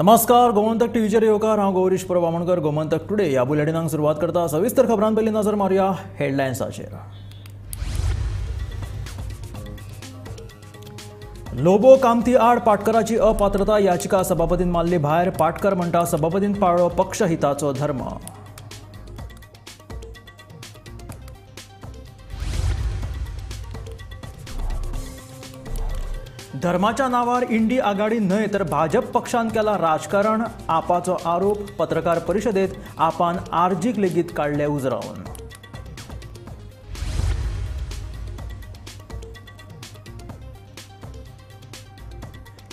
नमस्कार, गोमंतक टीव्हीचेर येवकार. हांव गौरीश प्रभू आमोणकर. गोमंतक टुडे ह्या बुलेटिनाक सुरवात करता. सविस्तर खबरां पयलीं नजर मारुया हेडलायन्साचेर. लोबो कामती आड पाटकराची अपात्रता याचिका सभापतीन मारली भायर. पाटकर म्हणटा सभापतीन पाळ्ळो पक्षहिताचो धर्म. धर्माच्या नावार इंडी आघाडी न्हय तर भाजप पक्षान केला राजकारण, आपाचो आरोप. पत्रकार परिशदेत आपान आर्जीक लेगीत काडले उजरावन.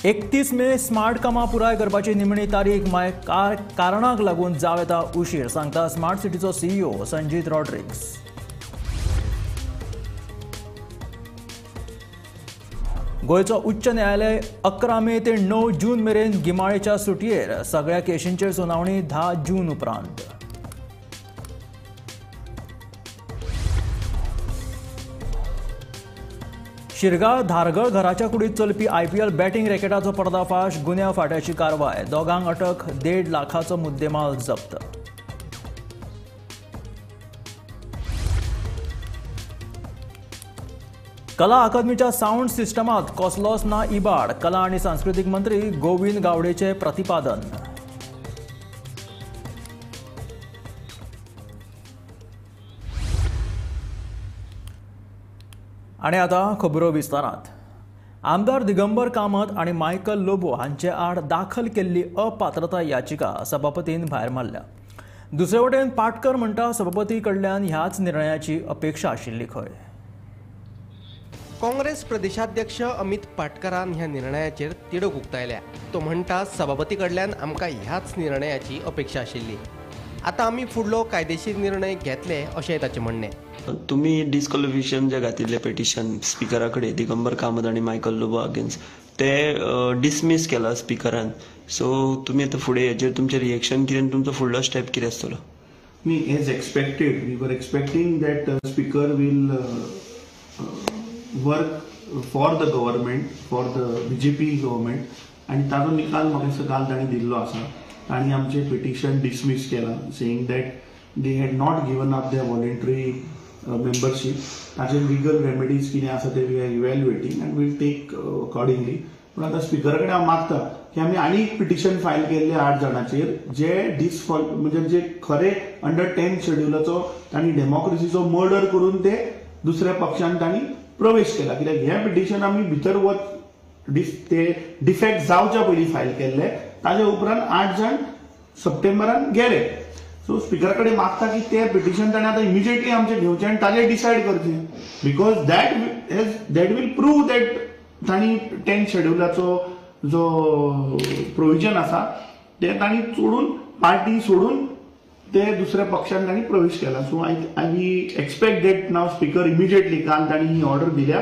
31 मे स्मार्ट कामां पुराय करपाची निमणी तारीख माय कारणाक लागून जावं येता उशीर, सांगता स्मार्ट सिटीचो सीईओ संजीत रॉड्रिग्स. गोंयचो उच्च न्यायालय 11 मे ते 9 जून मेरेन गिमाळेच्या सुटयेर. सगळ्या केशींचेर सुनावणी 10 जून उपरांत. शिरगाळ धारगळ घराच्या कुडीत चलपी आयपीएल बॅटिंग रॅकेटाचो पर्दाफाश. गुन्यांव फांट्याची कारवाय. दोगांक अटक. 1.5 लाखाचो मुद्देमाल जप्त. कला अकादमीच्या सावंड सिस्टमात कसलोच ना इबाड. कला आनी सांस्कृतीक मंत्री गोविंद गावडेचे प्रतिपादन. आनी आतां खबरो विस्तारांत. आमदार दिगंबर कामत आनी मायकल लोबो हांचे आड दाखल केल्ली अपात्रता याचिका सभापतीन भायर मारल्या. दुसरे वटेन पाटकर म्हणटा सभापती कडल्यान ह्याच निर्णयाची अपेक्षा आशिल्ली खंय. काँग्रेस प्रदेशाध्यक्ष अमित पाटकरान ह्या निर्णयाचेर तिडक उक्तायल्या. तो म्हणटा सभापती कडल्यान आमकां ह्याच निर्णयाची अपेक्षा आशिल्ली, आतां आमी फुडलो कायदेशीर निर्णय घेतले अशें ताचें म्हणणें. तुमी डिस्क्वॉलिफिकेशन जे घातिल्लें पेटिशन स्पिकरा कडेन दिगंबर कामत आनी मायकल लोबो अगेन्स्ट ते डिसमीस केला स्पिकरान. सो तुमी आतां फुडें हेजेर तुमचें रिएक्शन कितें आनी तुमचो फुडलो स्टेप कितें आसतलो? न्ही, as expected, we were expecting that speaker will work for the government, for the BJP government, आनी ताजो निकाल म्हाका दिसता काल तांणी दिल्लो आसा. तांणी आमचें पिटिशन डिसमीस केलां, saying that they had not given up their voluntary membership. ताचे लिगल रेमेडीज कितें आसा ते we are evaluating and will take accordingly. पूण आतां स्पिकरा कडेन हांव मागता की आमी आनी एक पिटिशन फायल केल्लें 8 जाणांचेर जे डिसफॉल म्हणजे जे खरे अंडर 10 शेड्युलाचो तांणी डेमोक्रेसीचो मर्डर करून ते दुसऱ्या पक्षान तांणी प्रवेश केला. कित्याक हें पिटिशन आमी भितर वच ते डिफेक्ट जावच्या पयलीं फायल केल्ले, ताजे उपरांत 8 जाण सप्टेंबरान गेले. सो स्पिकरा कडेन मागता की ते पिटिशन ताणें आतां इमिजिएटली आमचें घेवचें आनी ताजेर डिसायड करचें, because that will prove that तांणी 10 शेड्युलाचो जो प्रोविजन आसा ते तांणी सोडून, पार्टी सोडून ते दुसऱ्या पक्षान तांणी प्रवेश केला. So I we expect that now speaker immediately, काल तांणी ही ऑर्डर दिल्या,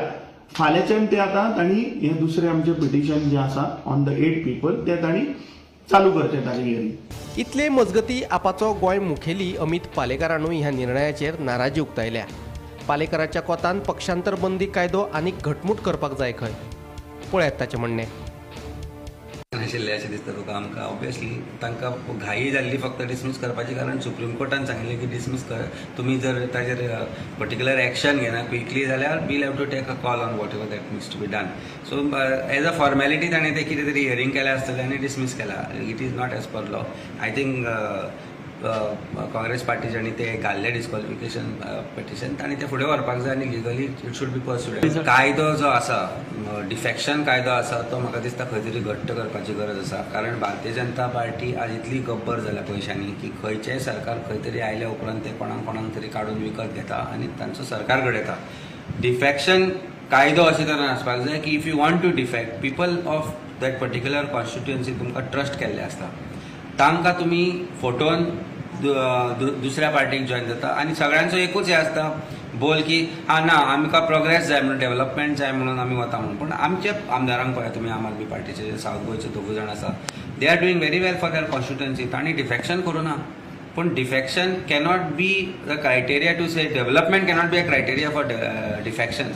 फाल्यांच्यान ते आतां तांणी हे दुसरे आमचे पिटिशन जे आसा ऑन the 8 people ते तांणी चालू करचे ताजे हियरींग. इतले मजगती आपाचो गोंय मुखेली अमित पालेकारानूय ह्या निर्णयाचेर नाराजी उक्तायल्या. पालेकाराच्या कोतान पक्षांतर बंदी कायदो आनीक घटमूट करपाक जाय खंय. पळयात ताचें म्हणणें. आशिल्लें अशें दिसता तुका? आमकां ऑब्वियसली तांकां घाई जाल्ली फक्त डिसमीस करपाची, कारण सुप्रीम कोर्टान सांगिल्लें की डिसमीस कर, तुमी जर ताजेर पर्टिक्युलर एक्शन घेना क्विकली जाल्यार we'll have to take a call on whatever that needs to be done. So as a formality ताणें तें कितें तरी हियरींग केलें आसतलें आनी डिसमीस केलां. It is not as per law. I think Congress party जांणी ते घाल्लें डिस्क्वॉलिफिकेशन पिटिशन तांणी तें फुडें व्हरपाक जाय आनी legally it should be pursued. कायदो जो आसा, डिफेक्शन कायदो आसा, तो म्हाका दिसता खंय तरी घट्ट करपाची गरज आसा, कारण भारतीय जनता पार्टी आज इतली गब्बर जाल्या पयशांनी की खंयचेंय सरकार खंय तरी आयल्या उपरांत ते कोणाक कोणाक तरी काडून विकत घेता आनी तांचो सरकार घडयता. डिफेक्शन कायदो अशें तरेन आसपाक जाय की if you want to defect, people of that particular constituency तुमकां ट्रस्ट केल्ले आसता, तांकां तुमी फोटोन दुसऱ्या पार्टीक जॉयन जाता आनी सगळ्यांचो एकूच हें आसता बोल की हा ना आमकां प्रोग्रेस जाय म्हणून, डेवलपमेंट जाय म्हणून आमी वता म्हणून. पूण आमच्या आमदारांक पळया तुमी, आम आदमी पार्टीचे सावथ गोंयचे दोगूय जाण आसा, they are doing very well for their constituency. तांणी डिफेक्शन करूं ना, पूण defection cannot be the criteria to say, development cannot be a criteria for defection.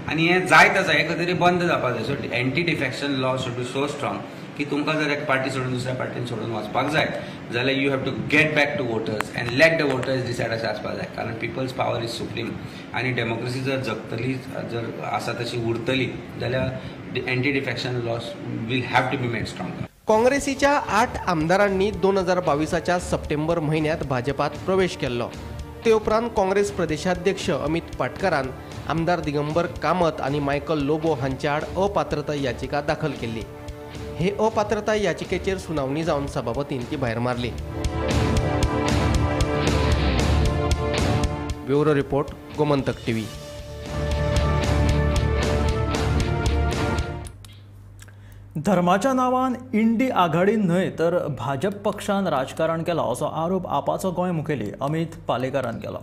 आनी हें जायत आसा, हें खंय तरी बंद जावपाक जाय. So anti defection law should be so strong की तुमकां जर एक पार्टी सोडून दुसऱ्या पार्टीन सोडून वचपाक जाय जाल्यार you have to get back to voters and let the voters decide अशें आसपाक जाय, कारण पिपल्स पावर is supreme. आनी डेमोक्रेसी जर जगतली, जर आसा तशी उरतली जाल्यार anti defection laws will have to be made stronger. काँग्रेसीच्या 8 आमदारांनी 2022च्या सप्टेंबर म्हयन्यांत भाजपात प्रवेश केल्लो. ते उपरांत काँग्रेस प्रदेशाध्यक्ष अमित पाटकरान आमदार दिगंबर कामत आनी मायकल लोबो हांचे आड अपात्रताय याचिका दाखल केल्ली. हे अपात्रताय याचिकेचेर सुनावणी जावन सभापतीन ती भायर मारली. Bureau report, Gomantak TV. धर्माच्या नांवान इंडी आघाडीन न्हय तर भाजप पक्षान राजकारण केलां असो आरोप आपाचो गोंय मुखेली अमित पालेकारान केलो.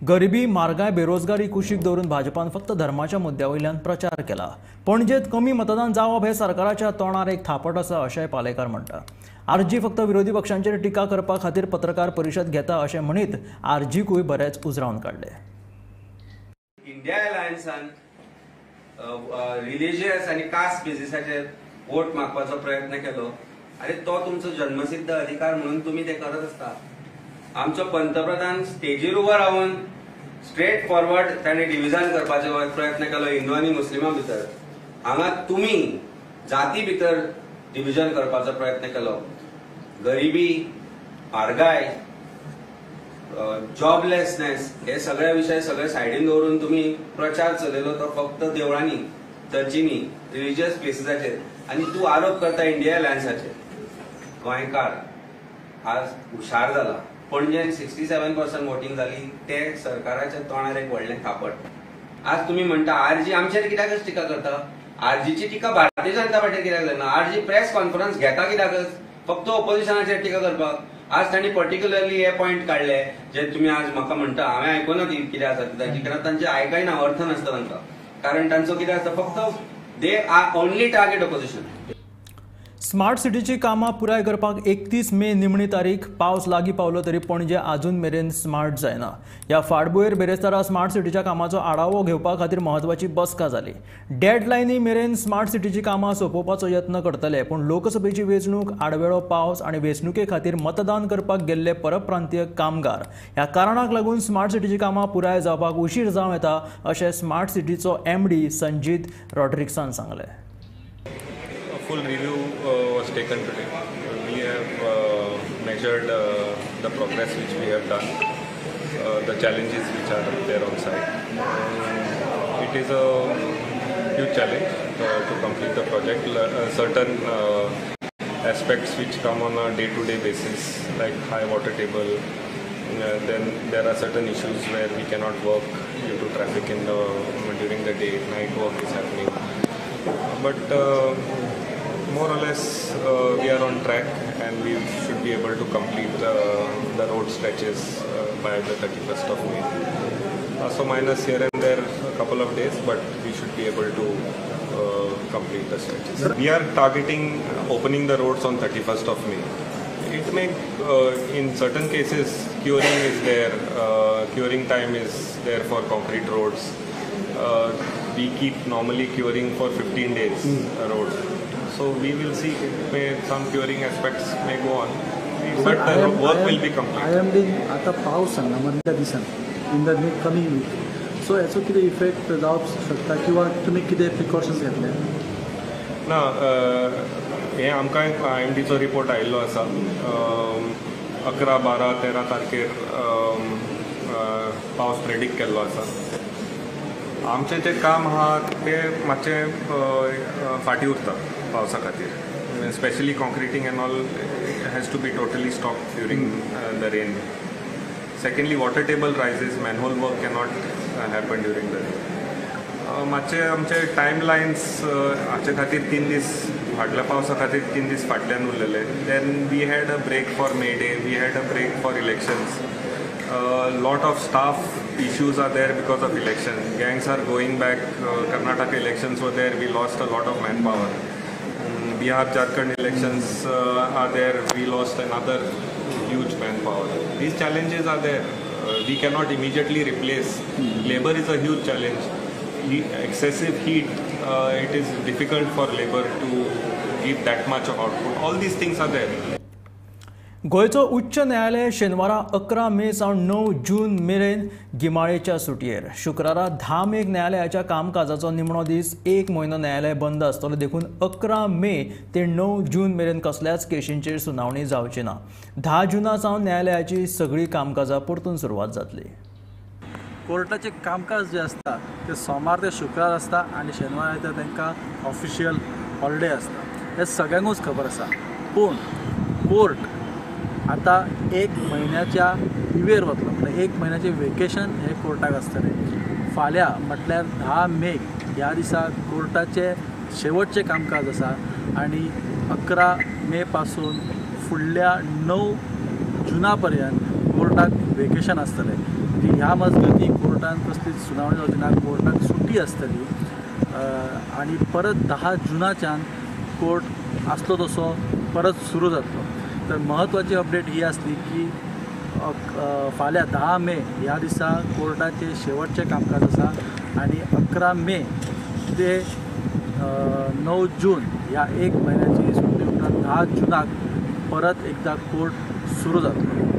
गरिबी, म्हारगाय, बेरोजगारी कुशीक दवरून भाजपान फक्त धर्माच्या मुद्द्या वयल्यान प्रचार केला. पणजेंत कमी मतदान जावप हे सरकाराच्या तोंडार एक थापट आसा अशेंय पालेकार म्हणटा. आरजी फक्त विरोधी पक्षांचेर टिका करपा खातीर पत्रकार परिशद घेता अशें म्हणीत आरजीकूय बरेंच उजरावन काडले. इंडिया अलायन्सान रिलिजियस आनी कास्ट बेसिसाचेर वोट मागपाचो प्रयत्न केलो. अरे तो तुमचो जन्मसिद्ध अधिकार म्हणून तुमी ते करत आसता. आमचो पंतप्रधान स्टेजीर उबो रावन स्ट्रेट फॉरवर्ड ताणें डिविजन करपाचो प्रयत्न केलो हिंदू आनी मुस्लिमां भितर. हांगा तुमी जाती भितर डिविजन करपाचो प्रयत्न केलो. गरिबी, म्हारगाय, जॉबलेसनेस हे सगळे विशय सगळे सायडीन दवरून तुमी प्रचार चलयलो तो फक्त देवळांनी, चर्चींनी, रिलिजियस प्लेसीसाचेर. आनी तूं आरोप करता इंडिया अलायन्साचेर. गोंयकार आज हुशार जाला. पणजेन 67% वोटींग जाली, ते सरकाराच्या तोंडार एक व्हडलें थापट. आज तुमी म्हणटा आरजी आमचेर कित्याकच टिका करता? आरजीची टिका भारतीय जनता पार्टीर कित्याक जायना? आरजी प्रेस कॉन्फरन्स घेता कित्याकच? फक्त ओपोजिशनाचेर टिका करपाक. आज तांणी पर्टिक्युलरली हे पॉयंट काडले जे तुमी आज म्हाका म्हणटा. हांवें आयकुना ती कितें आसा तांची, कारण तांचे आयकना, अर्थ नासता तांकां. कारण तांचो कितें आसता, फक्त they are only target opposition. Smart सिटीची कामां पुराय करपाक 31 मे निमणी तारीख. पावस लागीं पावलो तरी पणजे आजून मेरेन स्मार्ट जायना. ह्या फाटभुंयेर बेरेस्तारा स्मार्ट सिटीच्या कामाचो आढावो घेवपा खातीर म्हत्वाची बसका जाली. डेडलायनी मेरेन स्मार्ट सिटीची कामां सोंपोवपाचो यत्न करतले, पूण लोकसभेची वेंचणूक, आडवेळो पावस आनी वेंचणुके खातीर मतदान करपाक गेल्ले परप्रांतीय कामगार ह्या कारणाक लागून स्मार्ट सिटीची कामां पुराय जावपाक उशीर जावं येता अशें स्मार्ट सिटीचो एमडी संजीत रॉड्रिक्सान सांगलें. Full review was taken today. We have measured the progress which we have done, the challenges which are there on site. It is a huge challenge to complete the project. Certain aspects which come on a day-to-day basis, like high water table, then there are certain issues where we cannot work due to traffic in the during the day, night work is happening. But more or less we are on track and we should be able to complete the road stretches by the 31st of May. So minus here and there a couple of days, but we should be able to complete the stretches. We are targeting opening the roads on 31st of May. It may, in certain cases, curing is there, curing time is there for concrete roads. We keep normally curing for 15 days roads. So we will see, it may, some curing aspects may go on, but the work will be complete. IMD आता पावस सांगला मदल्या दिसान in the coming week, so हेचो कितें effect जावप शकता किंवा तुमी कितें प्रिकॉशन्स घेतले? ना, हें आमकां IMDचो रिपोर्ट आयिल्लो आसा. 11, 12, 13 तारखेर पावस प्रेडिक्ट केल्लो आसा. आमचें जें काम आहा तें मातशें फाटीं उरता पावसा खातीर. Specially concreting and all has to be totally stop during the rain. Secondly, water table rises, manhole work cannot happen during the rain. मातशे आमचे टायम लायन्स हाचे खातीर 3 दीस फाटल्या पावसा खातीर 3 दीस फाटल्यान उरलेले. Then we had a break for May Day, we had a break for elections. Lot of staff issues are there because of election. Gangs are going back. Karnataka elections were there. We lost a lot of manpower. Bihar, Jharkhand elections are there. We lost another huge manpower. These challenges are there. We cannot immediately replace. Labor is a huge challenge. Excessive heat, it is difficult for labor to give that much of output. All these things are there. गोंयचो उच्च न्यायालय शेनवारा 11 मे सावन 9 जून मेरेन गिमाळेच्या सुटयेर. शुक्रारा 10 मेक न्यायालयाच्या कामकाजाचो निमणो दीस. 1 म्हयनो न्यायालय बंद आसतलो देखून 11 मे ते 9 जून मेरेन कसल्याच केशींचेर सुनावणी जावची ना. 10 जुना सावन न्यायालयाची सगळी कामकाजां परतून सुरवात जातली. कोर्टाचें कामकाज जें आसता तें सोमार ते शुक्रार आसता आनी शेनवार आयतार तांकां ऑफिशियल हॉलिडे आसता, हें सगळ्यांकूच खबर आसा. पूण कोर्ट आतां 1 म्हयन्याच्या लिवेर वतलो, म्हळ्यार 1 म्हयन्याचें वेकेशन हें कोर्टाक आसतलें. फाल्यां म्हटल्यार 10 मेक ह्या दिसा कोर्टाचें शेवटचें कामकाज आसा आनी 11 मे पासून फुडल्या 9 जुना पर्यंत कोर्टाक वेकेशन आसतलें. ह्या मजगती कोर्टान कसलीच सुनावणी जावची ना, कोर्टाक सुटी आसतली आनी परत 10 जुनाच्यान कोर्ट आसलो तसो परत सुरू जातलो. तर म्हत्वाची अपडेट ही आसली की फाल्यां 10 मे ह्या दिसा कोर्टाचें शेवटचें कामकाज आसा आनी 11 मे ते 9 जून ह्या 1 म्हयन्याची सुटी उपरांत 10 जुनाक परत एकदा कोर्ट सुरू जातलो.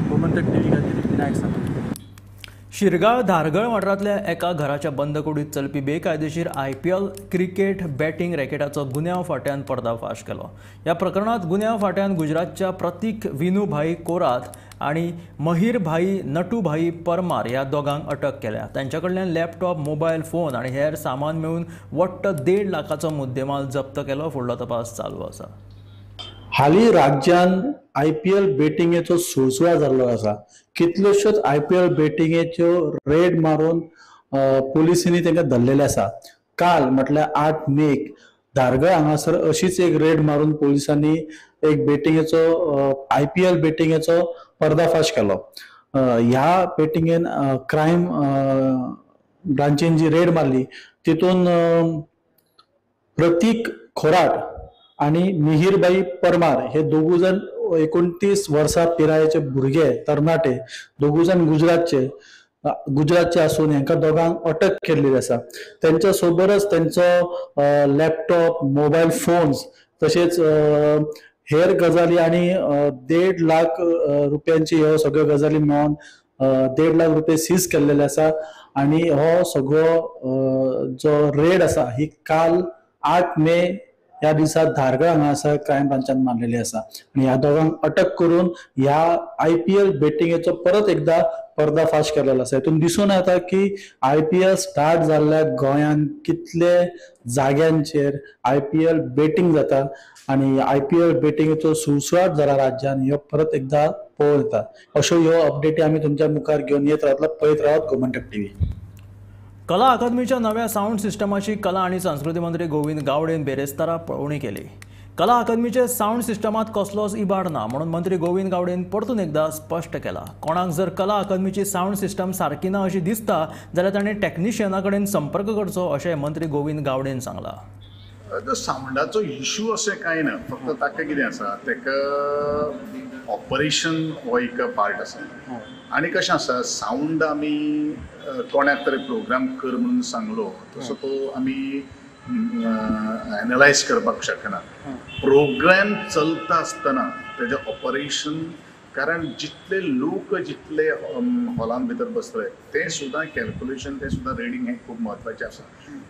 गोमंतक टीव्ही खातीर विनायक सावंत. शिरगाळ धारगळ वाठारांतल्या एका घराच्या बंद कुडीत चलपी बेकायदेशीर IPL cricket batting रॅकेटाचो गुन्यांव फांट्यान पर्दाफाश केलो. ह्या प्रकरणांत गुन्यांव फांट्यान गुजरातच्या प्रतीक विनूभाई कोरात आनी महिरभाई नटूभाई परमार ह्या दोगांक अटक केल्या. तांच्या कडल्यान लॅपटॉप, मोबायल फोन आनी हेर सामान मेळून वट्ट 1.5 लाखाचो मुद्देमाल जप्त केलो. फुडलो तपास चालू आसा. हालीं राज्यान IPL बेटिंगेचो सुळसुळा जाल्लो आसा. कितल्योश्योच IPL बेटिंगेच्यो रेड मारून पुलिसांनी तांकां धरलेले आसा. काल म्हटल्यार 8 मेक धारगळ हांगासर अशीच एक रेड मारून पुलिसांनी एक बेटिंगेचो IPL बेटिंगेचो पर्दाफाश केलो. ह्या बेटिंगेन क्रायम ब्रांचीन जी रेड मारली तितून प्रतीक खोराट आनी मिहीरबाई परमार हे दोगूय जाण 29 वर्सां पिरायेचे भुरगे तरणाटे दोगूय जाण गुजरातचे आसून हांकां दोगांक अटक केल्ली आसा. तेंच्या सोबतच तेंचो लॅपटॉप, मोबायल फोन्स तशेंच हेर गजाली आनी 1.5 लाख रुपयांची ह्यो सगळ्यो गजाली मेळोन 1.5 लाख रुपये सीज केल्लेले आसा. आनी हो सगळो जो रेड आसा ही काल 8 मे ह्या दिसा धारगळ हांगासर क्रायम ब्रांचान मारलेली आसा आनी ह्या दोगांक अटक करून ह्या IPL बेटिंगेचो परत एकदा पर्दाफाश केलेलो आसा. हितून दिसून येता की IPL start जाल्ल्या गोंयान कितले जाग्यांचेर IPL betting जाता आनी IPL बेटिंगेचो सुळसुळाट जाला राज्यान, ह्यो परत एकदा पळोवंक येता. अश्यो ह्यो अपडेटी आमी तुमच्या मुखार घेवन येत रावतलो. पळयत रावत गोमंतक टीव्ही. कला अकादमीच्या नव्या सावंड सिस्टमाची कला आनी संस्कृती मंत्री गोविंद गावडेन बेरेस्तारा पळोवणी केली. कला अकादमीचे सावंड सिस्टमात कसलोच इबाड ना म्हणून मंत्री गोविंद गावडेन परतून एकदा स्पश्ट केला. कोणाक जर कला अकादमीची सावंड सिस्टम सारकी ना अशी दिसता जाल्यार ताणें टॅक्निशियना कडेन संपर्क करचो अशें मंत्री गोविंद गावडेन सांगला. सावंडाचो इशू अशें कांय ना, फक्त ताका कितें आसा ताका ऑपरेशन हो एक पार्ट आसा. आनी कशें आसा सावंड आमी कोणाक तरी प्रोग्राम कर म्हणून सांगलो तसो तो आमी एनलायज करपाक शकना. प्रोग्राम चलता आसतना तेजें ऑपरेशन, कारण जितले लोक जितले हॉलान भितर बसले ते सुद्दां कॅल्क्युलेशन, ते सुद्दां रिडींग हें खूब म्हत्वाचें आसा.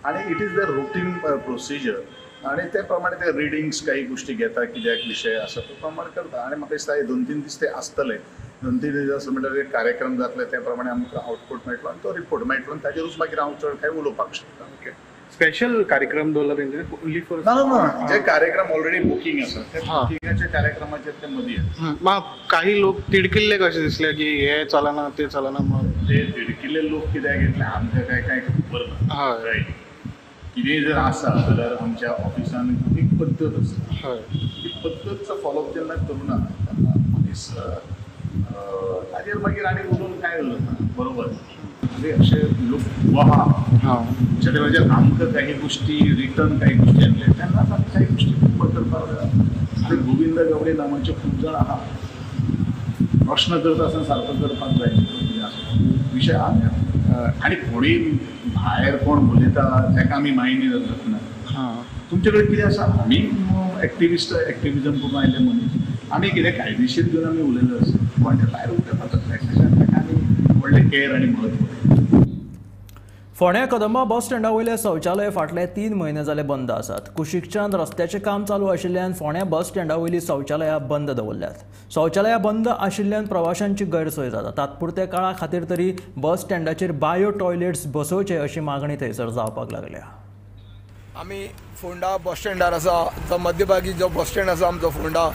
आनी it is the routine procedure आनी ते प्रमाणे ते रिडींग्स काही गोश्टी घेता कित्याक विशय आसा तो प्रमाणे करता. आनी म्हाका दिसता 2-3 दीस ते आसतले, 2-3 दीस आसले म्हणटकीर कार्यक्रम जातले ते प्रमाणे आमकां आउटपूट मेळटलो आनी तो रिपोर्ट मेळटलो आनी ताजेरूच मागीर हांव चड कांय उलोवपाक शकता. ओके, स्पेशल कार्यक्रम दवरला तेंच्यानी ओन्ली फॉर? ना ना, जे कार्यक्रम ऑलरेडी बुकींग आसा त्या बुकिंगाच्या कार्यक्रमाचेर ते मदीं येता. काही लोक तिडकिल्ले कशे दिसले की हे चलना ते चलना, ते तिडकिल्ले लोक कित्याक येतले आमकां काय कांय खबर ना. रायट, कितेंय जर आसा जाल्यार आमच्या ऑफिसान एक पद्दत आसा, ती पद्दतचो फॉलोअप जेन्ना करुना तेन्ना मनीस ताजेर मागीर आनी उलोवन कांय उरना. बरोबर, म्हणजे अशे लोक आहा ज्या वेळार आमकां काही गोश्टी रिटर्न काही गोश्टी येतले तेन्नाच आमी काही गोश्टी खूब करपाक जाय. आनी गोविंद गावडे नामाचे खूब जाण आहा, प्रश्न करता आसतना सारको करपाक जाय कितें आसा विशय आहा. आनी कोणूय भायर कोण उलयता ताका आमी मायन्य धरना. तुमचे कडेन कितें आसा आमी एक्टिविस्ट एक्टिविजम करून आयिल्ले मनीस आमी कितें कायदेशीर घेवन आमी उलयले आसा पण ते भायर उलोवपाचो ताका आमी व्हडलें केअर आनी म्हत्व. फोंड्या कदंबा बस स्टँडा वयले शौचालय फाटले 3 म्हयने जाले बंद आसात. कुशीकच्यान रस्त्याचें काम चालू आशिल्ल्यान फोंड्या बस स्टँडा वयली शौचालयां बंद दवरल्यात. शौचालयां बंद आशिल्ल्यान प्रवाशांची गैरसोय जाता. तात्पुरत्या काळा खातीर तरी बस स्टँडाचेर बायो टॉयलेट्स बसोवचे अशी मागणी थंयसर जावपाक लागल्या. आमी फोंडा बस स्टँडार आसा. जो मध्यभागी जो बस स्टँड आसा आमचो फोंडा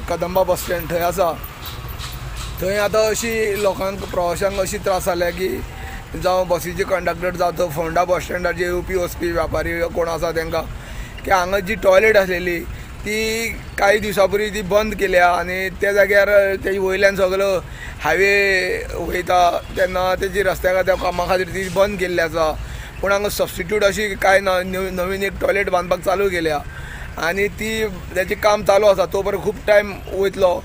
कदंबा बस स्टँड थंय आसा. थंय आतां अशी लोकांक प्रवाशांक अशी त्रास जाल्या की जावं बसीचे कंडक्टर जावं तो फोंडा बस स्टँडार जे येवपी वचपी व्यापारी कोण आसा तांकां की हांगा जी टॉयलेट आसलेली ती कांय दिवसां पयलीं ती बंद केल्या आनी त्या जाग्यार तेजी वयल्यान सगलो हायवे वयता तेन्ना तेजी रस्त्या त्या कामा खातीर ती बंद केल्ली आसा. पूण हांगा सबस्टिट्यूट अशी कांय ना. नवीन एक टॉयलेट बांदपाक चालू केल्या आनी ती तेचें काम चालू आसा. तो पर्यंत खूब टायम वयतलो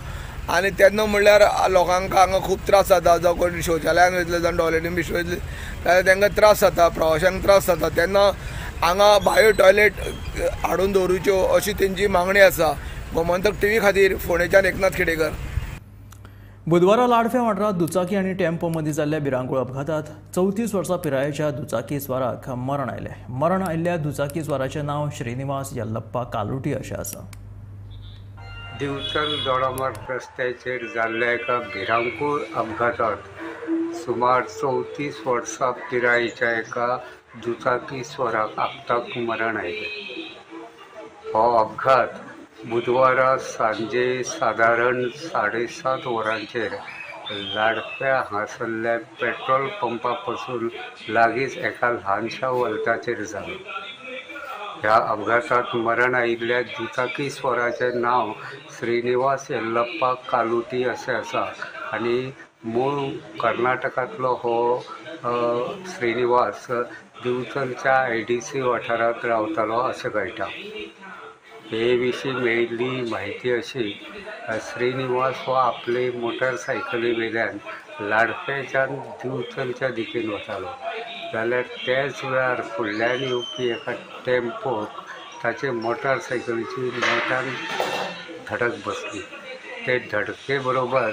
आनी तेन्ना म्हणल्यार लोकांक हांगा खूब त्रास जाता. जावं कोण शौचालयान वयतले जावं टॉयलेटीन बिश्टे वयतले जाल्यार तांकां त्रास जाता, प्रवाशांक त्रास जाता. तेन्ना हांगा बायो टॉयलेट हाडून दवरुच्यो अशी तेंची मागणी आसा. गोमंतक टीव्ही खातीर फोंडेच्यान एकनाथ खेडेकर. बुधवारा लाडफें वाठारांत दुचाकी आनी टेम्पो मदीं जाल्ल्या भिरांकूळ अपघातांत 34 वर्सां पिरायेच्या दुचाकी स्वाराक मरण आयलें. मरण आयिल्ल्या दुचाकी स्वाराचें नांव श्रीनिवास यल्लप्पा कालुटी अशें आसा. दिवचल दोडामार्ग रस्त्याचेर जाल्ल्या एका भिरांकूळ अपघातांत सुमार 34 वर्सां पिरायेच्या एका दुचाकी स्वराक आपताक मरण आयलें. हो अपघात बुधवारा सांजे सादारण 7:30 वरांचेर लाडफ्या हांगासरल्या पेट्रोल पंपा पासून लागींच एका ल्हानशा वल्ताचेर जालो. ह्या अपघातांत मरण आयिल्ल्या दुचाकी स्वराचें नांव श्रीनिवास यल्लप्पा कालुटी अशें आसा आनी मूळ कर्नाटकांतलो हो श्रीनिवास दिवचलच्या IDC वाठारांत रावतालो अशें कळटा. हे विशीं मेळिल्ली म्हायती अशी, श्रीनिवास हो आपले मोटरसायकली वयल्यान लाडफेच्यान दिवचलच्या दिकेन वतालो जाल्यार त्याच वेळार फुडल्यान येवपी एका टेम्पोक ताचे मोटरसायकलीची नेटान धडक बसली. ते धडके बरोबर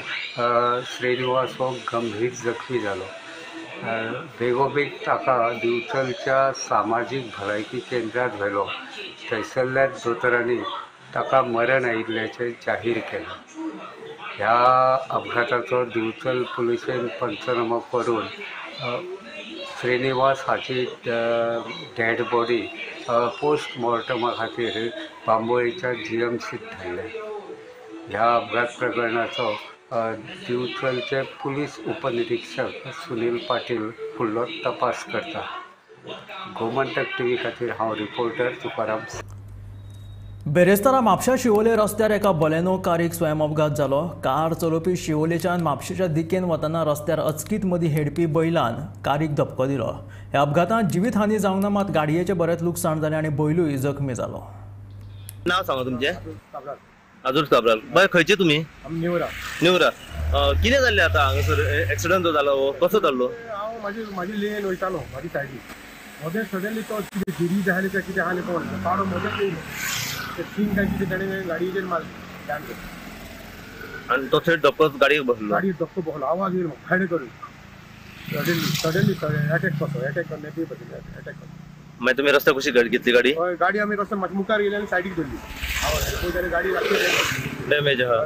श्रीनिवास हो गंभीर जखमी जालो. बेगोबेग ताका दिवचलच्या सामाजीक भलायकी केंद्रांत व्हेलो. थंयसरल्या दोतोरांनी ताका मरण आयिल्ल्याचें जाहीर केलें. ह्या अपघाताचो दिवचल पुलिशेन पंचनामो करून श्रीनिवास हाची डेड बॉडी पोस्टमॉर्टमा खातीर बांबोळीच्या GMCत धाडल्या. ह्या अपघात प्रकरणाचो दिवचलचे पुलीस उपनिरीक्षक सुनील पाटील फुडलो तपास करता. गोमंतक टीव्ही खातीर हांव रिपोर्टर तुकाराम. बेरेस्तारा म्हापशा शिवोले रस्त्यार एका बलेनो कारीक स्वयं अपघात जालो. कार चलोवपी शिवोलेच्यान म्हापशेच्या दिकेन वतना रस्त्यार अचकीत मदीं हेडपी बैलान कारीक धपको दिलो. ह्या अपघातांत जिवीत हानी जावंक ना, मात गाडयेचें बरेंच लुकसाण जालें आनी बैलूय जखमी जालो. नाव सांगा तुमचें? अजून काब्राल. बाय खंयचे तुमी? निवरा. निवरा. कितें जाल्लें आतां हांगासर एक्सिडंट जालो हो कसो जाल्लो? हांव म्हाजी लेन वयतालो म्हाजी सायडीन मदें सडनली तो कितें गिरी जाली काय कितें आसलें कोण पाडो मदेंच येयलो. ते तीन काय कितें ताणें गाडयेचेर मारली. आनी तो थेट धपको गाडयेक बसलो? गाडयेक धपको बसलो. आवाज येयलो फायन करून सडनली सडनली एटॅक कसो एटॅक करून एटॅक कसो. मागीर तुमी रस्त्या कुशीक घेतली गाडी? हय, गाडी आमी रस्त्या मातशी मुखार गेली आनी सायडीक धरली. पळय गाडी डॅमेज आहा.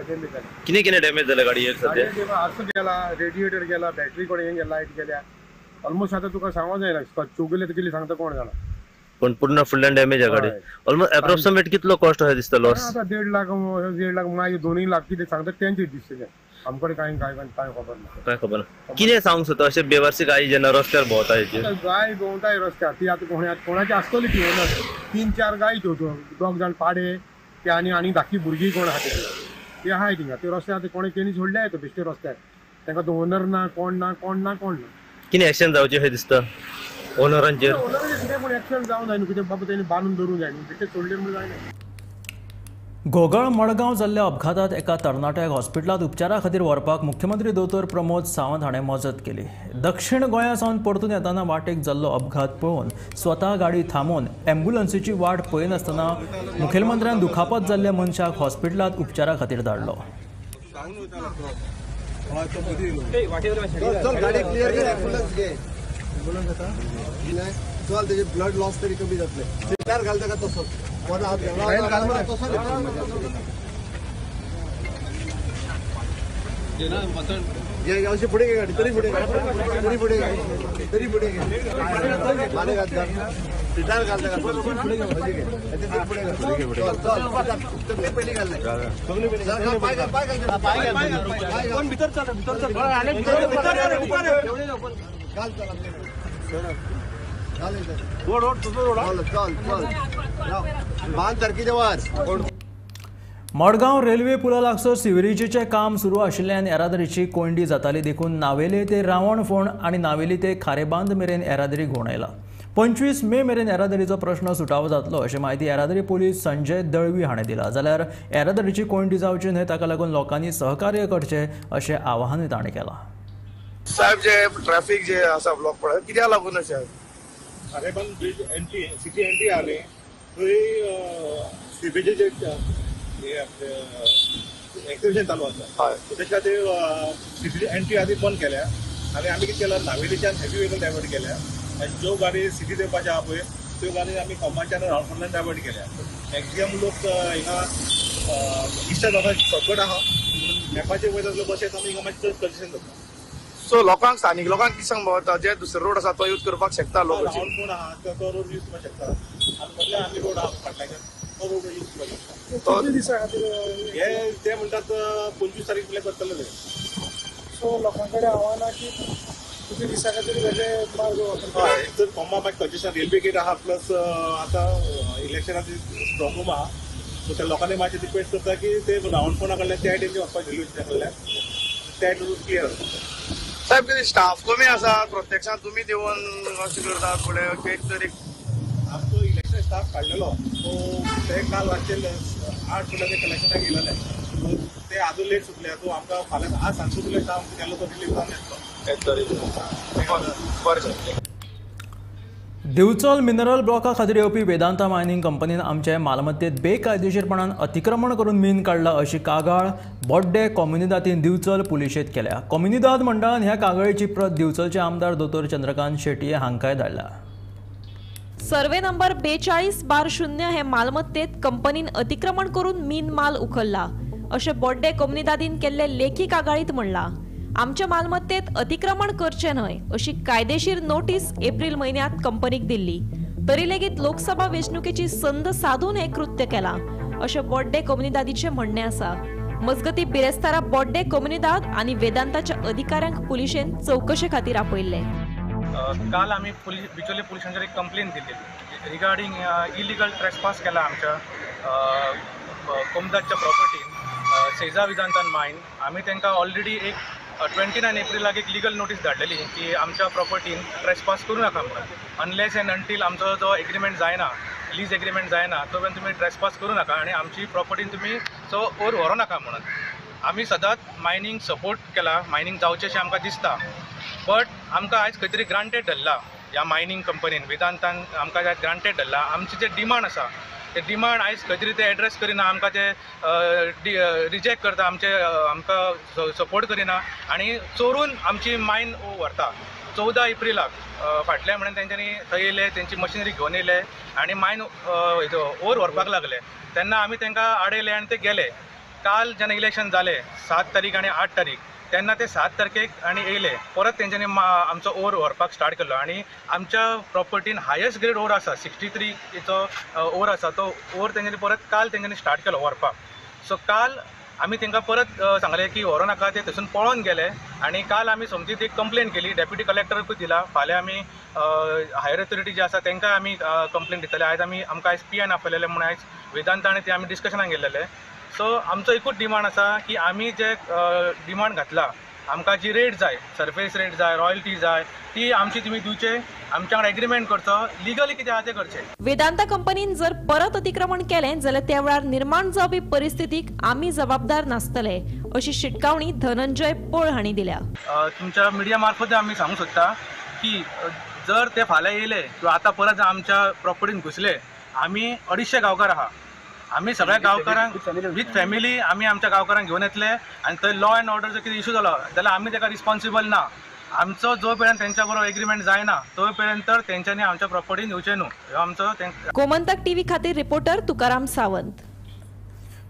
कितें कितें डॅमेज जालें गाडयेक सद्या? आरसो गेला, रेडिएटर गेला, बॅटरी कोण गेला, लायट गेल्या. ऑलमोस्ट आतां तुका सांगो जायना चुगले कितली सांगता कोण जाणा, पण पूर्ण फुडल्यान डॅमेज आहा गाडी. ऑलमोस्ट एप्रोक्सिमेट कितलो कॉस्ट अशें दिसता लॉस? आतां 1.5 लाख 1.5 लाख मागीर 2 लाख कितें सांगता तेंचे दिसतलें. आमकडे कांय कांय कांय खबर ना. कांय खबर ना. कितें सांगूंक सोदता अशें बेवारशी गाय जेन्ना रस्त्यार भोंवता हेचेर? गाय भोंवताय रस्त्यार ती आतां कोणाची आसतली ती ओनर. 3-4 गाय त्यो दोग जाण पाडे ते आनी आनी धाकटी भुरगीं कोण आहा ते आहाय थिंगा ते रस्त्यार आतां कोणें तेणी सोडले तो बेश्टे रस्त्यार. तांकां तो ओनर ना, कोण ना, कोण ना, कोण ना. कितें एक्शन जावचें अशें दिसता ओनरांचेर? ओनरांचेर कितें पूण एक्शन जावंक जाय न्हू, कितें बाबा तेणी बांदून दवरूंक जाय न्हू, बेश्टे सोडले म्हणून जायना. घोगळ मडगांव जाल्ल्या अपघातात एका तरणाट्याक हॉस्पिटलांत उपचारा खातीर व्हरपाक मुख्यमंत्री दोतोर प्रमोद सावंत हाणें मजत केली. दक्षिण गोंया सावन परतून येतना वाटेक जाल्लो अपघात पळोवन स्वता गाडी थांबोवन ॲम्ब्युलन्सीची वाट पळयनासतना मुखेलमंत्र्यान दुखापत जाल्ल्या मनशाक हॉस्पिटलांत उपचारा खातीर धाडलो. ब्लड लॉस तरी कमी जातले. घालता तसोच फुडें घे गाडी, तरी फुडें तरी फुडें तरी फुडें माने घात सिटार घालता पयलीं घालले भितर चल भितर चल घाल मडगांव रेल्वे पुला लागसर सिवरेजीचें काम सुरू आशिल्ल्यान येरादारीची कोंयडी जाताली, देखून नावेले ते रावणफोंड आनी नावेली ते खारेबांद मेरेन येरादारी घुंवडायला. 25 मे मेरेन येरादारीचो प्रश्न सुटावो जातलो अशी म्हायती येरादारी पोलीस संजय दळवी हाणें दिला. जाल्यार येरादारीची कोंयडी जावची न्हय ताका लागून लोकांनी सहकार्य करचें अशें आवाहनूय ताणें केलां. साहेब, जे ट्रॅफिक जे आसा ब्लॉक पडला कित्याक लागून अशें? Kharebandh bridge entry city entry आली थंय सिवेजेचे हे आपले एक्सिबिशन चालू आसा, तेच्या खातीर सिटी एंट्री आदी बंद केल्या आनी आमी कितें केलां, नावेलीच्यान हेवी व्हेकल डायवर्ट केल्या आनी ज्यो गाडी सिटी देवपाच्यो आहा पळय त्यो गाडी आमी कोमाच्यान रावणफोंडल्यान डायवर्ट केल्या. मॅक्सिमम लोक हिंगा इश्ट जाता शॉर्टकट आहा मॅपाचेर वयता लोक अशें आमी हिंगा मातशें चड कंजेशन जाता. सो लोकांक स्थानीक लोकांक कितें सांगता, जे दुसरो रोड आसा तो यूज करपाक शकता लोक? रावणफोंड आहा तो रोड यूज करपाक शकता आनी मदल्या आमी रोड आहा फाटल्यान तो रोड यूज करपाक शकता. दिसा खातीर हे ते म्हणटात 25 तारीख म्हळ्यार करतले ते. सो लोकां कडेन आव्हान आहा की कितले दिसा खातीर वेगळे मार्ग वापरतात. हय, एक तर कोंबा मागीर कंजेशन रेल्वे गेट आहा प्लस आतां इलेक्शनाची स्ट्रॉंग रूम आहा, सो त्या लोकांनी मातशें रिक्वेस्ट करता की ते रावणफोंडा कडल्यान त्या सायडीन वचपाक रेल्वे स्टेशना कडल्यान त्या सायडीन क्लियर. साहेब, कितें स्टाफ कमी आसा प्रत्यक्षांत तुमी देंवन अशें करतात फुडें एक तरी? आमचो इलेक्शन स्टाफ काडलेलो सो ते काल रातचे 8 सुद्दां ते कलेक्शनाक येयलेले, सो ते आजून लेट सुटले. सो आमकां फाल्यां आज सांजचो तुले स्टाफ केल्लो तो रिलीफ जावन येतलो. बरें. दिवचल मिनरल ब्लॉका खातीर येवपी वेदांता मायनिंग कंपनीन आमचे मालमत्तेत बेकायदेशीरपणान अतिक्रमण करून मीन काडला अशी कागाळ बोड्डे कोमुनिदादीन दिवचल पुलिशेंत केल्या. कोमुनिदाद मंडळान ह्या कागाळीची प्रत दिवचलचे आमदार दोतोर चंद्रकांत शेटये हांकांय धाडल्या. सर्वे नंबर 42/0 हे मालमत्तेत कंपनीन अतिक्रमण करून मीन माल उखल्ला अशें बोड्डे कोमुनिदादीन केल्ले लेखी कागाळीत म्हणलां. आमच्या मालमत्तेत अतिक्रमण करचें न्हय अशी कायदेशीर नोटीस एप्रिल म्हयन्यांत कंपनीक दिल्ली, तरी लेगीत लोकसभा वेंचणुकेची संद साधून हें कृत्य केलां अशें बोड्डे कोमुनिदादीचें म्हणणें आसा. मजगतीं बिरेस्तारा बोड्डे कोमुनिदाद आनी वेदांताच्या अधिकाऱ्यांक पुलिशेन चवकशे खातीर आपयल्ले. काल आमी बिचोले पुलिसांचेर एक कंप्लेन दिल्ली रिगार्डींग इलिगल ट्रेसपास केला आमच्या कोमुनिदादच्या प्रॉपर्टीन सेजा विजांतान मायन. आमी तांकां ऑलरेडी एक 29 एप्रिलाक एक लिगल नोटीस धाडलेली की आमच्या प्रॉपर्टीन ट्रेसपास करूं नाका म्हणून, अनलेस एंड अंटील आमचो जो एग्रीमेंट जायना, लीज एग्रीमेंट जायना तो पर्यंत तुमी ट्रेसपास करूं नाका आनी आमची प्रॉपर्टीन तुमी सो ओर व्हरूं नाका म्हणून. आमी सदांच मायनींग सपोर्ट केला, मायनींग जावचें अशें आमकां दिसता, बट आमकां आयज खंय तरी ग्रांटेड धरला ह्या मायनींग कंपनीन वेदांतान आमकां आयज ग्रांटेड धरला. आमची जे डिमांड आसा ते डिमांड आयज खंय तरी ते एड्रेस करिना, आमकां ते रिजेक्ट करता, आमचे आमकां सपोर्ट करिना आनी चोरून आमची मायन व्हरता. 14 एप्रिलाक फाटल्या म्हयन्यान तेंच्यांनी थंय येयले, तेंची मशिनरी घेवन येयले आनी मायन ओर व्हरपाक लागले. तेन्ना आमी तांकां आडयले आनी ते गेले. काल जेन्ना इलेक्शन जालें 7 तारीख आनी 8 तारीख, तेन्ना ते 7 तारखेक आनी येयले परत तेंच्यांनी आमचो ओर व्हरपाक स्टार्ट केलो आनी आमच्या प्रॉपर्टीन हायस्ट ग्रेड ओर आसा 63चो ओर आसा, तो ओर तेंच्यांनी परत काल तेंच्यांनी स्टार्ट केलो व्हरपाक. सो काल आमी तांकां परत सांगलें की व्हरूं नाका, ते थंयसून पळोन गेले आनी काल आमी सोमतीच एक कंप्लेन केली, डेप्युटी कलेक्टराकूय दिला. फाल्यां आमी हायर ऑथॉरिटी जे आसा तांकां आमी कंप्लेन दितले. आयज आमी आमकां आयज पी एन आपयलेलें म्हूण आयज वेदांता आनी ते आमी डिस्कशनाक गेल्लेले. सो आमचो एकूच डिमांड आसा की आमी जे डिमांड घातला आमकां जी रेट जाय, सरफेस रेट जाय, रॉयल्टी जाय, ती आमची तुमी दिवचे, आमच्या वांगडा एग्रीमेंट करचो, लिगली कितें आहा तें करचें. वेदांता कंपनीन जर परत अतिक्रमण केलें जाल्यार त्या वेळार निर्माण जावपी परिस्थितीक आमी जबाबदार नासतले अशी शिटकावणी धनंजय पळ हांणी दिल्या. तुमच्या मिडिया मार्फत आमी सांगूंक सोदता की जर ते फाल्यां येयले किंवा आतां परत आमच्या प्रॉपर्टीन घुसले, आमी 250 गांवकार आहा, आमी सगळ्या गांवकारांक विथ फॅमिली आमी आमच्या गांवकारांक घेवन येतले आनी थंय लॉ एंड ऑर्डर जर कितें इशू जालो जाल्यार आमी ताका रिस्पॉन्सिबल ना. आमचो जो पर्यंत तेंच्या बरोबर एग्रीमेंट जायना तो पर्यंत तर तेंच्यांनी आमच्या प्रॉपर्टीन येवचें न्हू, ह्यो आमचो. गोमंतक टीव्ही खातीर रिपोर्टर तुकाराम सावंत.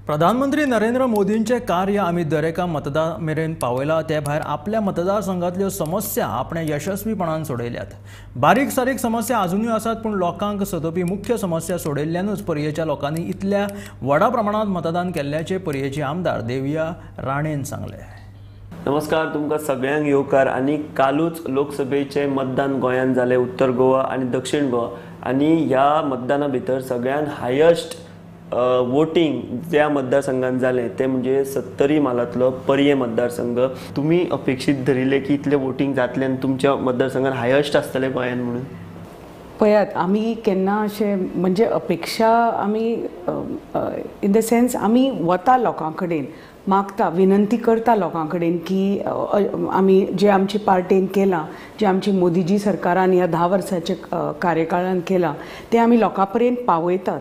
प्रधानमंत्री नरेंद्र मोदींचे कार्य आमी दरेका मतदार मेरेन पावयला, ते भायर आपल्या मतदारसंघातल्यो समस्या आपणे यशस्वीपणान सोडयल्यात. बारीक सारीक समस्या अजुनूय आसात, पूण लोकांक सतोवपी मुख्य समस्या सोडयल्ल्यानूच पर्येच्या लोकांनी इतल्या व्हडा प्रमाणांत मतदान केल्ल्याचें पर्येचे आमदार देविया राणेन सांगलें. नमस्कार, तुमकां सगळ्यांक येवकार. आनी कालूच लोकसभेचें मतदान गोंयांत जालें, उत्तर गोवा आनी दक्षिण गोवा, आनी ह्या मतदाना भितर सगळ्यांत हायस्ट वोटींग ज्या मतदारसंघात जालें तें म्हणजे सत्तरी म्हालांतलो पर्ये मतदारसंघ. तुमी अपेक्षीत धरिल्लें की इतलें वोटींग जातलें आनी तुमच्या मतदारसंघात हायस्ट आसतलें गोंयांत म्हणून? पळयात, आमी केन्ना अशें म्हणजे अपेक्षा आमी इन the sense आमी वता लोकां कडेन, मागता, विनंती करता लोकां कडेन की आमी जे आमची पार्टेन केलां, जे आमची मोदीजी सरकारान ह्या 10 वर्साच्या कार्यकाळान केलां तें आमी लोकां पर्यंत पावयतात.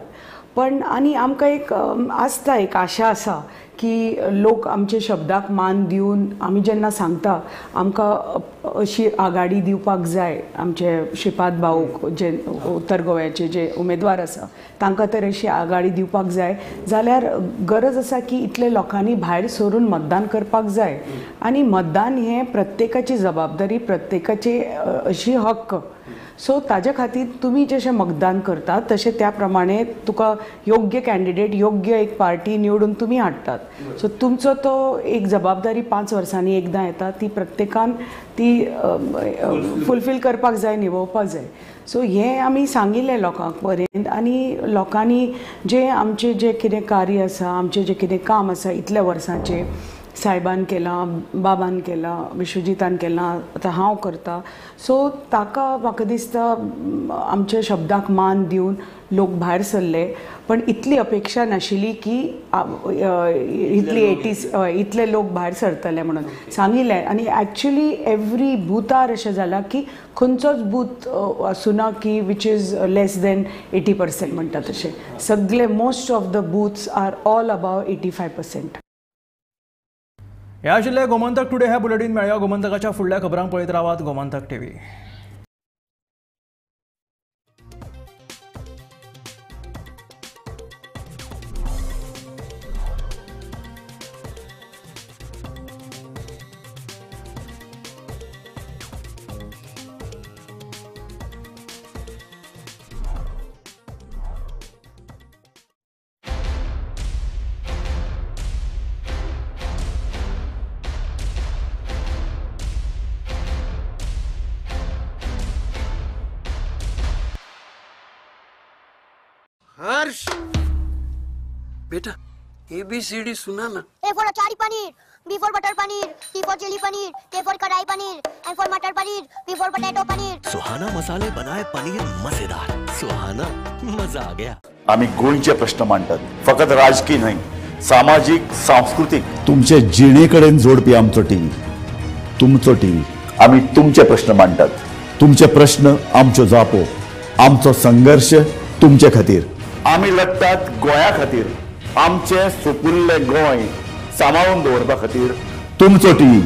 पण आनी आमकां एक आसता, एक आशा आसा की लोक आमचे शब्दाक मान दिवन आमी जेन्ना सांगता आमकां अशी आघाडी दिवपाक जाय, आमचे श्रीपाद भाऊक जे उत्तर गोव्याचे जे उमेदवार आसा तांकां तर अशी आघाडी दिवपाक जाय, जाल्यार गरज आसा की इतले लोकांनी भायर सरून मतदान करपाक जाय. आनी मतदान हें प्रत्येकाची जबाबदारी, प्रत्येकाची अशी हक्क. सो ताजे खातीर तुमी जशें मतदान करतात तशें त्या प्रमाणे तुका योग्य कॅन्डिडेट, योग्य एक पार्टी निवडून तुमी हाडटात. सो तुमचो तो एक जबाबदारी 5 वर्सांनी एकदां येता, ती प्रत्येकान ती फुलफील करपाक जाय, निभोवपाक जाय. सो हें आमी सांगिल्लें लोकांक पर्यंत आनी लोकांनी जें आमचें जें कितें कार्य आसा, आमचें जें कितें काम आसा इतल्या वर्सांचें, साहेबान केलां, बाबान केलां, विश्वजीतान केलां, आतां हांव करता, सो ताका म्हाका दिसता आमच्या शब्दाक मान दिवन लोक भायर सरले. पण इतली अपेक्षा नाशिल्ली की इतली 80 इतले लोक भायर सरतले म्हणून सांगिल्लें. आनी एक्चुली एवरी बुथार अशें जालां की खंयचोच बूथ आसुना की which is less than 80% म्हणटा तशें, सगळे most of the booths are all above 85%. ह्या आशिल्लें गोमंतक टुडे ह्या बुलेटीन. मेळया गोमंतकाच्या फुडल्या खबरांक पळयत रावात गोमंतक टीव्ही. हर्ष बेटा ABCD सुना ना। A for achari paneer, B for butter paneer, C for chilli paneer, K for kadai paneer, M for matar paneer, P for potato paneer. Suhana मसाले बनाए पनीर मजेदार, सुहाना मजा आ गया। आम्ही गोंयचे प्रश्न मांडतात, फकत राजकीय न्हय, सामाजीक, सांस्कृतिक, तुमचे जिणेकडेन जोडपी आमचो टीव्ही, तुमचो टीव्ही। आम्ही तुमचे प्रश्न मांडतात, तुमचे प्रश्न आमच्यो जापो, आमचो संघर्ष तुमचे खातीर। आमी लढतात गोंया खातीर, आमचे सुपुल्ले गोंय सांबाळून दवरपा खातीर। तुमचो टीव्ही।